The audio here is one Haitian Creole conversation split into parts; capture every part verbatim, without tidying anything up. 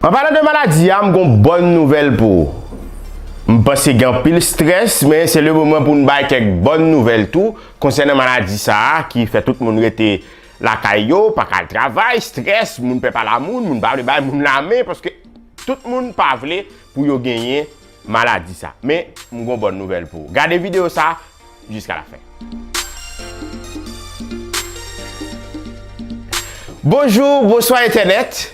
An palan de maladi a, m gon bòn nouvèl pou ou. M panse gen anpil strès, men se le moman pou n bay kèk bòn nouvèl tou konsènan maladi sa a ki fè tout moun rete lakay yo, pa ka al travay, strès, moun pè pa lamoun, moun pa vle bay moun lamen, paske tout moun pa vle pou yo genyen maladi sa. Men, m gon bòn nouvèl pou ou. Gade videyo sa jiska lafen. Bonjou, bonswa entènèt.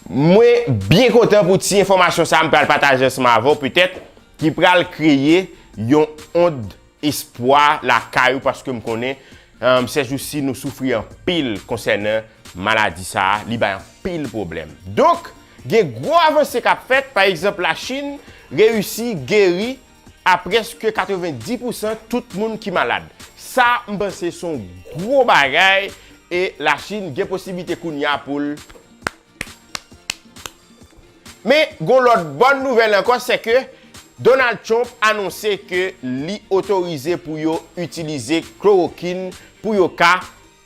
Mwen byen kontan pou ti enfòmasyon sa a m pral pataje ansanm avè w, petèt ki pral kreye yon ond espwa lakay ou, paske m konnen, um, sèjousi nou soufri anpil konsènan maladi sa a, li bay anpil pwoblèm. Donk, gen gwo avanse k ap fèt, pa egzanp, Lachin reyisi geri a prèske katrevenndis pousan tout moun ki malad. Sa, m panse, se yon gwo bagay, e Lachin gen posiblite kounye a pou l. Men, gon lòt bòn nouvèl ankò, se ke Donald Trump anonse ke li otorize pou yo itilize klorokin pou yo ka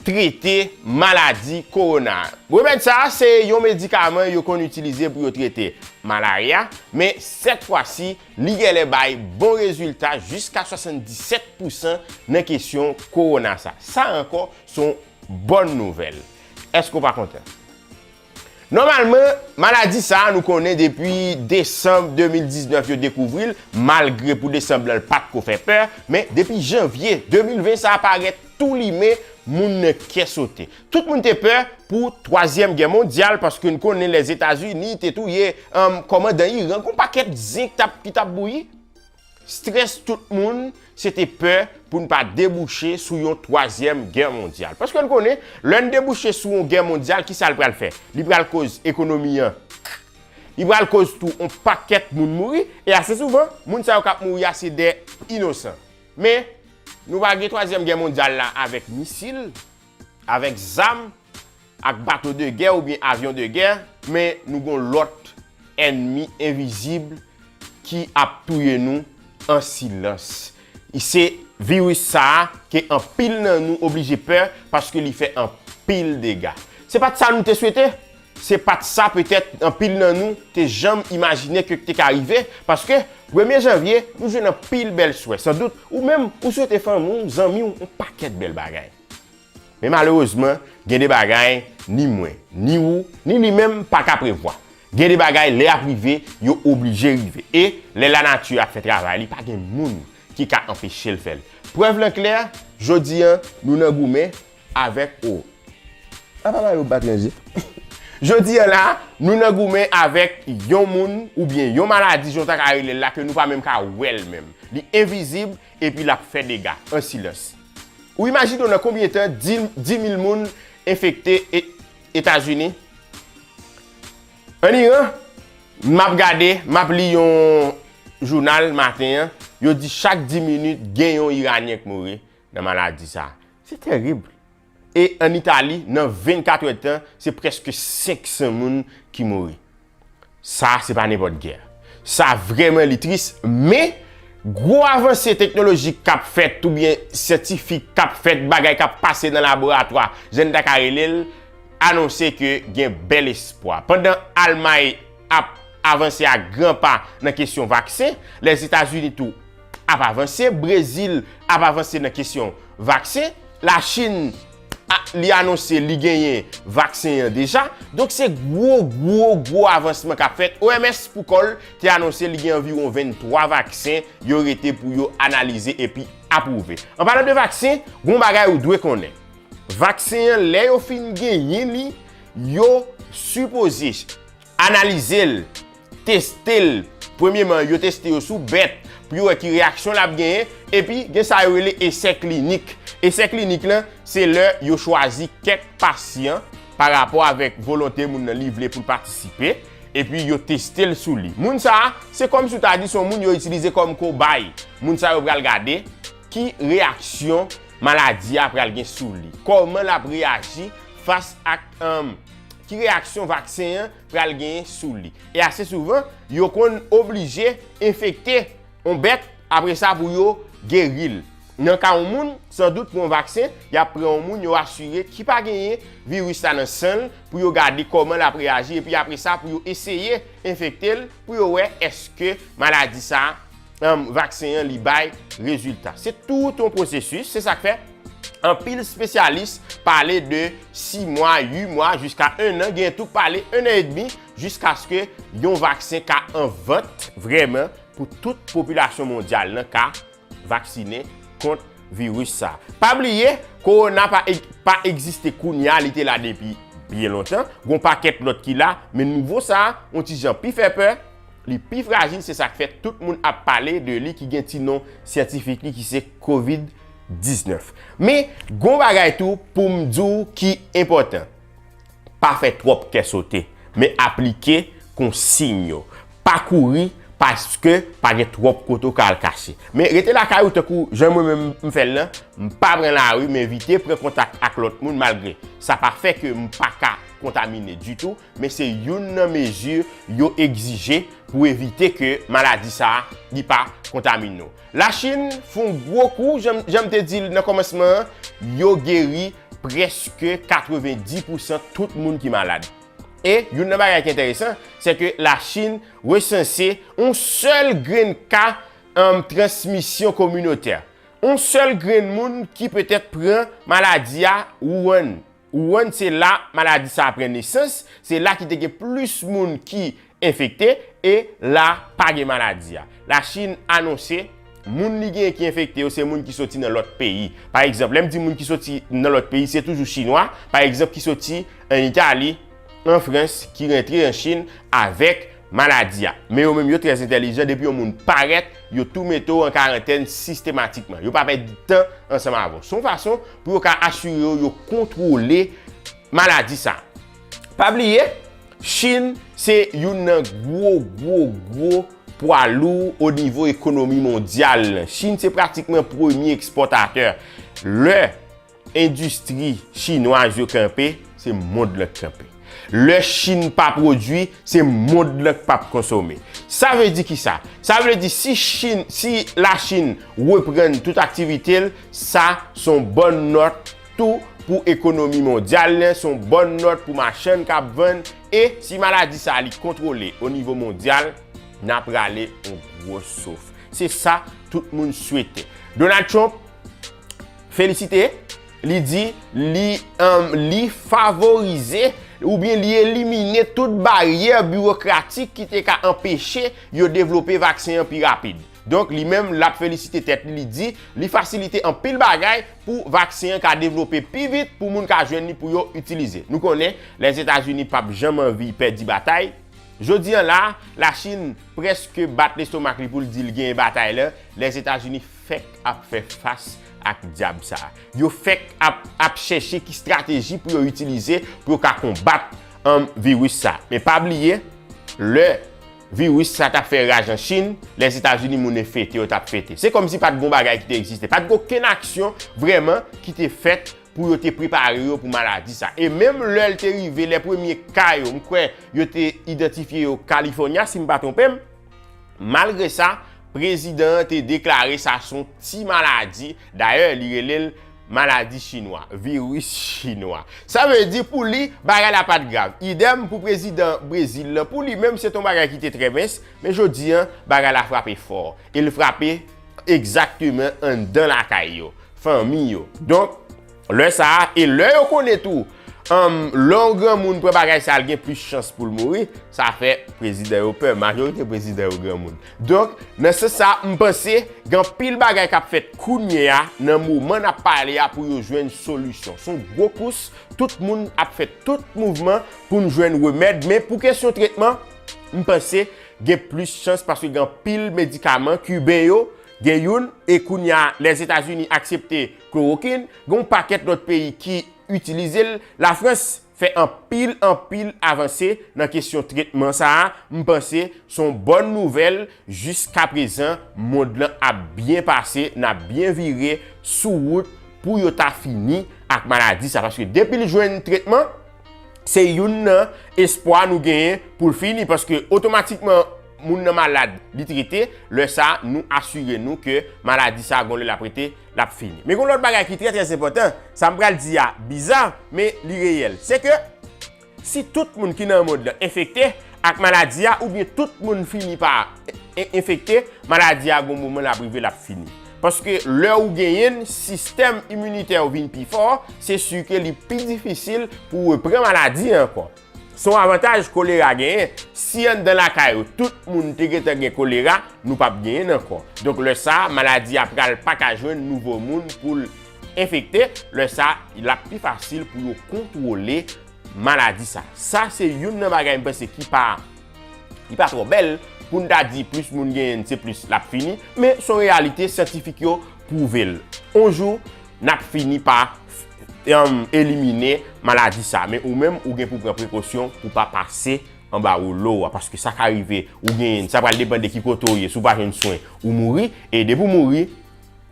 trete maladi kowona. Remèd sa a, se yon medikaman yo konn itilize pou yo trete malarya, men sèt fwa si, li genlè bay bon rezilta jiska swasanndisèt pousan nan kesyon kowona sa. Sa ankò, se yon bòn nouvèl. Èske w pa kontan? Nòmalman, maladi sa a, nou konnen depi desanm de mil diznèf yo dekouvri l, malgre pou desanm lan l pa t ko fè pè, men depi janvye de mil ven sa a parèt tou limen moun nan kè sote. Tout moun te pè pou twazyèm gè mondyal, paske n konnen Lèzetazini te touye, um, kòmandan Iran, gon pakèt zen ki t ap, ki t ap bouyi. Strès tout moun, se te pè pou n pa debouche sou yon twazyèm gè mondyal. Paske n konnen, lè n debouche sou yon gè mondyal, kisa l pral fè? Li pral koz ekonomi an. Li pral koz tou yon pakèt moun mouri, e ase souvan, moun sa yo k ap mouri a se de inosan. Men, nou va gen twazyèm gè mondyal la avèk misil, avèk zam, ak bato de gè oubyen avyon de gè, men nou gon lòt ènmi envizib ki ap touye nou an silans. Se viris sa a ke anpil nan nou oblije pè paske li fè anpil dega. Se pa t sa nou te swete? Se pa t sa petèt anpil nan nou te janm imajine ke te ka rive, paske premye janvye, nou jwenn anpil bèl swè. Sandout, ou menm, ou swete fanmi w, zanmi w, yon pakèt bèl bagay. Men malerezman, gen de bagay, ni mwen, ni ou, ni li menm pa ka prevwa. Gen de bagay, lè y ap rive, yo oblije rive. E lè lanati ap fè travay li, pa gen moun ki ka anpeche l fè l. Prèv lan klè, jodi a, nou nan goumen avèk, o. Apa ba yo bat nan je? Jodi a la, nou nan goumen avèk yon moun oubyen yon maladi, jan w ta ka rele l la, ke nou pa menm ka wè l menm. Li envizib epi l ap fè dega an silans. Ou imajine w nan konbyen tan dis, dis mil moun enfekte e-, Etazini? An Iran, m ap gade, m ap li yon jounal maten an, yo di chak dis minit gen yon Iranyen k mouri nan maladi sa. Se terib. E an Itali, nan vennkat èdtan, se prèske senk san moun ki mouri. Sa, se pa nenpòt gè. Sa vrèman li tris, men gwo avanse teknolojik k ap fèt oubyen syantifik k ap fèt, bagay k ap pase nan laboratwa, jan n ta ka rele l, anonse ke gen bèl espwa. Pandan Almay ap avanse ak gran pa nan kesyon vaksen, Lèzetazini tou ap avanse, Brezil ap avanse nan kesyon vaksen, Lachin, a, li anonse li genyen vaksen an deja. Donk, se gwo, gwo, gwo avansman k ap fèt. O M S pou kò l te anonse li gen anviwon venntwa vaksen yo rete pou yo analize epi apwouve. An palan de vaksen, gon bagay ou dwe konnen. Vaksen an, lè yo fin genyen li, yo sipoze analize l, teste l. Premyeman, yo teste yo sou bèt pou yo wè ki reyaksyon l ap genyen. Epi, gen sa yo rele esè klinik. Esè klinik lan, se lè yo chwazi kèk pasyan pa rapò avèk volonte moun nan, li vle pou l patisipe, epi yo teste l sou li. Moun sa a, se kòmsi w ta di se yon moun yo itilize kòm kobay. Moun sa yo pral gade ki reyaksyon maladi a pral gen sou li. Kòman l ap reyaji fas ak, um, ki reyaksyon vaksen an pral genyen sou li. E ase souvan, yo konn oblije enfekte yon bèt, apre sa pou yo geri l. Nan ka yon moun, sandout pou yon vaksen, y ap pran yon moun yo asire ki pa genyen viris la nan san l pou yo gade kòman l ap reyaji, epi apre sa pou yo eseye enfekte l pou yo wè èske maladi sa, um, vaksen an li bay rezilta. Se tout yon pwosesis, se sa k fè anpil espesyalis pale de sis mwa, uit mwa, jiska en an, gen tou k pale en an edmi, jiskaske yon vaksen ka an vant vrèman pou tout popilasyon mondyal lan ka vaksinen kont viris sa. Pa bliye, kowona pa, pa egziste kounye a, li te la depi byen lontan. Gon pakèt lòt ki la, men nouvo sa, yon ti jan pi fè pè, li pi frajil, se sa k fè tout moun ap pale de li ki gen ti non syantifik li ki se kovid diznèf. Men, gon bagay tou pou m di w ki enpòtan. Pa fè twòp kè sote, men aplike konsiy yo. Pa kouri paske pa gen twòp kote w ka al kache. Men rete lakay ou tankou jan mwen menm m fè l lan, m pa pran lari, m evite pran kontak ak lòt moun malgre sa pa fè ke m pa ka kontamine ditou, men se youn nan mezi yo egzije pou evite ke maladi sa a li pa kontamine w. Lachin fè yon gwo kou, jan, jan m te di l nan kòmansman an, yo geri prèske katrevenndis pousan tout moun ki malad. E youn nan bagay ki enteresan, se ke Lachin resanse yon sèl grenn ka, um, transmisyon kominotè. Yon sèl grenn moun ki petèt pran maladi a, Wuhan. Wuhan, se la maladi sa a pran nesans, se la ki te gen plis moun ki enfekte, e la pa gen maladi a. Lachin anonse moun li genyen ki enfekte yo, se moun ki soti nan lòt peyi. Pa egzanp, lè m di moun ki soti nan lòt peyi, se toujou Chinwa, pa egzanp, ki soti an Itali, an Frans, ki rantre an Chin avèk maladi a. Men yo menm, yo trè entèlijan, depi yon moun parèt, yo tou mete w an karantèn sistematikman. Yo pa pèdi tan ansanm avè w. Se yon fason pou yo ka asire yo, yo kontwole maladi sa. Pa bliye, Chin se youn nan gwo, gwo, gwo pwa lou o nivo ekonomi mondyal lan. Chin se pratikman premye ekspòtatè. Lè endistri chinwaz yo kanpe, se mond lan k kanpe. Lè Chin pa pwodui, se mond lan k p ap konsome. Sa vle di kisa? Sa vle di si Chin, si Lachin reprann tout aktivite l, sa se yon bòn nòt tou pou ekonomi mondyal lan, se yon bòn nòt pou machann k ap vann, e si maladi sa a li kontwole o nivo mondyal, n a prale yon gwo souf. Se sa tout moun swete. Donald Trump felisite, li di li, um, li favorize oubyen li elimine tout baryè biwokratik ki te ka anpeche yo devlope vaksen an pi rapid. Donk, li menm, l ap felisite tèt li, li di li fasilite anpil bagay pou vaksen an ka devlope pi vit, pou moun ka jwenn li pou yo itilize. Nou konnen, Lèzetazini p ap janm anvi pèdi batay. Jodi an la, Lachin prèske bat lestomak li pou l di l genyen batay la. Lèzetazini fèk ap fè fas ak dyab sa a. Yo fèk ap, ap chèche ki estrateji pou yo itilize pou yo ka konbat, um, viris sa. Men pa bliye, lè viris sa t ap fè raj an Chin, Lèzetazini moun fete, yo t ap fete. Se kòmsi pa t gon bagay ki te egziste. Pa t gen okenn aksyon vrèman ki te fèt pou yo te prepare yo pou maladi sa. E menm lè l te rive, lè premye ka yo, m kwè yo te idantifye yo California, si m pa twonpe m, malgre sa, prezidan an te deklare sa se yon ti maladi. Dayè, li rele l maladi chinwa, viris chinwa. Sa vle di pou li, bagay la pa t grav. Idèm pou prezidan Brezil lan, pou li menm, se t yon bagay ki te trè mens, men jodi an, bagay la frape fò. E l frape egzakteman anndan lakay yo, fanmi yo. Donk, lè sa a, e lè yo konnen tou, um, lè yon granmoun pran bagay sa a, l gen plis chans pou l mouri, sa fè prezidan yo pè, majorite prezidan yo granmoun. Donk, nan sans sa, m panse gen anpil bagay k ap fèt kounye a, nan moman n ap pale a, pou yo jwenn solisyon. Se yon gwo kous, tout moun ap fè tout mouvman pou n jwenn remèd, men pou kesyon tretman, m panse gen plis chans paske gen anpil medikaman kiben yo, gen youn, e kounye a Lèzetazini aksepte klorokin, gen yon pakèt lòt peyi ki itilize l. Lafrans fè anpil, anpil avanse nan kesyon tretman sa a. M panse se yon bòn nouvèl. Jiskaprezan, mond lan ap byen pase, n ap byen vire sou wout pou yo ta fini ak maladi sa. Paske depi l jwenn tretman, se youn nan espwa nou genyen pou l fini. Paske otomatikman, moun nan malad, li trete, lè sa a, nou asire nou ke maladi sa a, gon lè l ap rete, l ap fini. Men gon lòt bagay ki trè, trè enpòtan, sa m pral di a biza, men li reyèl. Se ke si tout moun ki nan mond lan enfekte ak maladi a, oubyen tout moun fini pa en- enfekte, maladi a gon moman l ap rive, l ap fini. Paske lè ou genyen l, sistèm iminitè ou vin pi fò, se si ke li pi difisil pou w repran maladi a ankò. Se yon avantaj kolera genyen. Si anndan lakay ou, tout moun te gentan gen kolera, nou p ap genyen l ankò. Donk, lè sa a, maladi a pral pa ka jwenn nouvo moun pou l enfekte. Lè sa a, l ap pi fasil pou yo kontwole maladi sa. Sa se youn nan bagay m panse ki pa, ki pa twò bèl pou n ta di plis moun genyen l, se plis l ap fini, men se yon reyalite, syantifik yo pwouve l. On jou, n ap fini pa, em, elimine maladi sa. Men ou menm, ou gen pou pran prekosyon pou pa pase anba wolo a, paske sa ka rive, ou genyen l, sa pral depann de ki kote w ye, si w pa jwenn swen, ou mouri, e depi w mouri,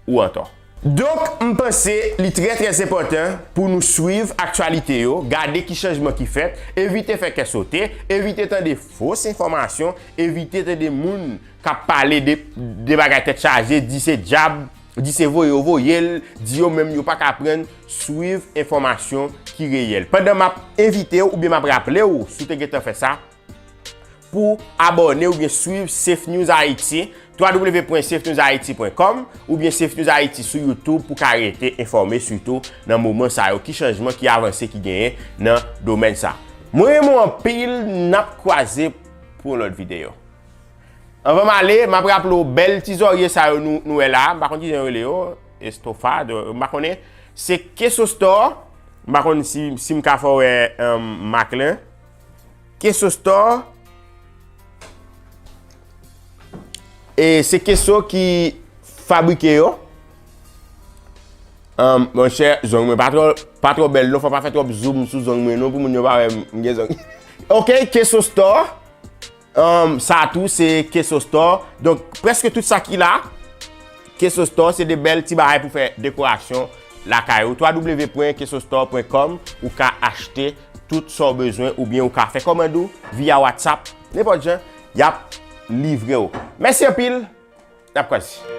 ou antò. Donk, m panse li trè, trè enpòtan pou nou swiv aktyalite yo, gade ki chanjman ki fèt, evite fè kè sote, evite tande fos enfòmasyon, evite tande moun k ap pale de, de bagay tèt chaje, di se dyab, di se voye yo voye l, di yo menm yo pa ka pran, swiv enfòmasyon ki reyèl. Pandan m ap envite w oubyen m ap raple w, si w te gentan fè sa, pou abòne oubyen swiv Safe News Haiti, w w w pwen safe news haiti pwen com, oubyen Safe News Haiti sou YouTube pou ka rete enfòme, sitou nan moman sa yo, ki chanjman, ki avanse ki genyen nan domèn sa. Mwen renmen w anpil, n ap kwaze pou yon lòt videyo. Anvan m ale, m ap raple w bèl ti zòrye sa yo nou, nou wè la, m pa konn kijan yo rele yo, estofa, m pa konnen. Se Keso Store, m pa konn si, si m ka fè w wè, em, mak lan. Keso Store. E se Keso ki fabrike yo. Em, monchè, zong mwen pa twò, pa twò bèl non, fò pa fè twòp zoom sou zong mwen non, pou moun yo pa wè m, m gen zong. Ok, Keso Store. Em, sa tou se Keso Store. Donk, prèske tout sa ki la, Keso Store, se de bèl ti bagay pou fè dekorasyon lakay ou. w w w pwen keso store pwen com, ou ka achte tout sa w bezwen, oubyen ou ka fè kòmand ou via WhatsApp, nenpòt jan, y ap livre w. Mèsi anpil, n ap kwaze.